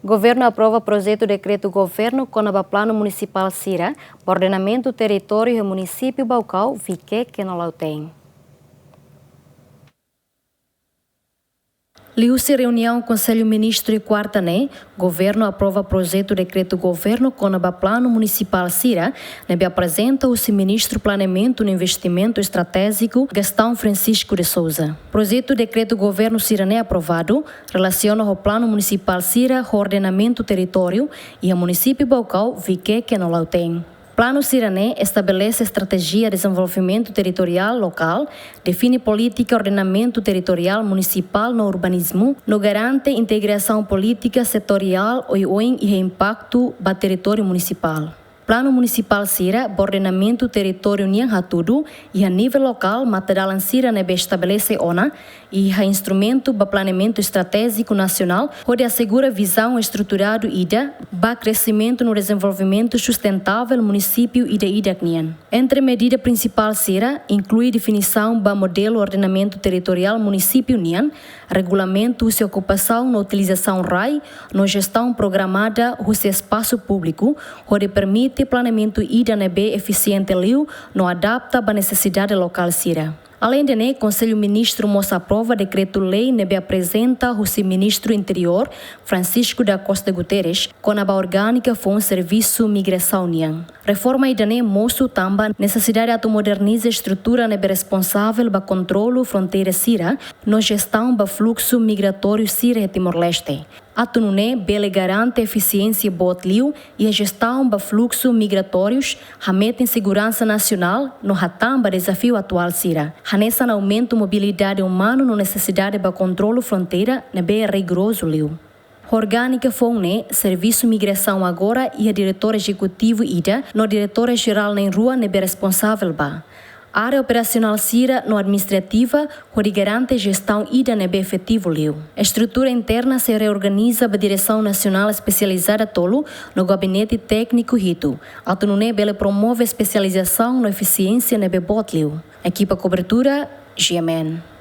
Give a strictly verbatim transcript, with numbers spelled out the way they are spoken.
Governu aprova projetu dekretu governu kona-ba planu munisipál sira ba ordenamentu territóriu iha munisípiu Baucau, Viqueque no Lautém. Liuhusi reuniaun Konsellu Ministru iha kuarta ne'e, governu aprova projetu dekretu governu kona-ba planu munisipál sira, ne'ebé aprezenta husi Ministru Planeamentu no Investimentu Estratéjiku, Gastão Francisco de Sousa. Projetu dekretu governu sira-ne'e aprovadu relasiona ho planu munisipál sira ho ordenamentu territóriu iha munisípiu Baucau, Viqueque no Lautém. Planu sira-ne'e estabelese estratéjia dezenvolvimentu territoriál lokál, define polítika ordenamentu territoriál munisipál no urbanizmu, no garante integrasaun polítika setoriál oioin iha impaktu ba territóriu munisipál. Planu munisipál sira ba ordenamentu territóriu nian hatudu iha nivel lokál matadalan sira ne'ebé estabelese ona iha instrumentu ba planeamentu estratéjiku nasionál, hodi asegura vizaun estruturadu ida ba kreximentu no dezenvolvimentu sustentável munisípiu ida-idak nian. Entre medida prinsipál sira inklui definisaun ba modelu ordenamentu territoriál munisípiu nian, regulamentu husi okupasaun no utilizasaun rai, no jestaun programada husi espasu públiku, hodi permite planeamentu ida ne'ebé efisiente liu no adapta ba nesesidade lokál sira. Aleinde ne'e, Konsellu Ministru mós aprova dekretu-lei ne'ebé aprezenta husi Ministru Interiór, Francisco da Costa Guterres, kona-ba orgánika foun servisu migrasaun nian. Reforma ida-ne'e mosu tanba nesesidade atu moderniza estrutura ne'ebé responsavel ba kontrolu fronteira sira no jestaun ba fluksu migratóriu sira iha Timor-Leste. Atu nune'e bele garante efisiénsia boot liu iha jestaun ba fluksu migratórius, hametin seguransa nasionál no hatán ba dezafiu atuál sira, hanesan aumentu mobilidade umanu no nesesidade ba kontrolu fronteira ne'ebé rigorozu liu. Orgánika foun ne'e, servisu migrasaun agora iha diretór ezekutivu ida no diretór jerál na'in-rua ne'ebé responsavel ba área operasionál sira no administrativa, hodi garante jestaun ida ne'ebé efetivu liu. Estrutura interna sei reorganiza ba Diresaun Nasionál Espesializada tolu no Gabinete Tékniku hitu, atu nune'e bele promove espesializasaun no efisiénsia ne'ebé boot liu. Ekipa kobertura, G M N.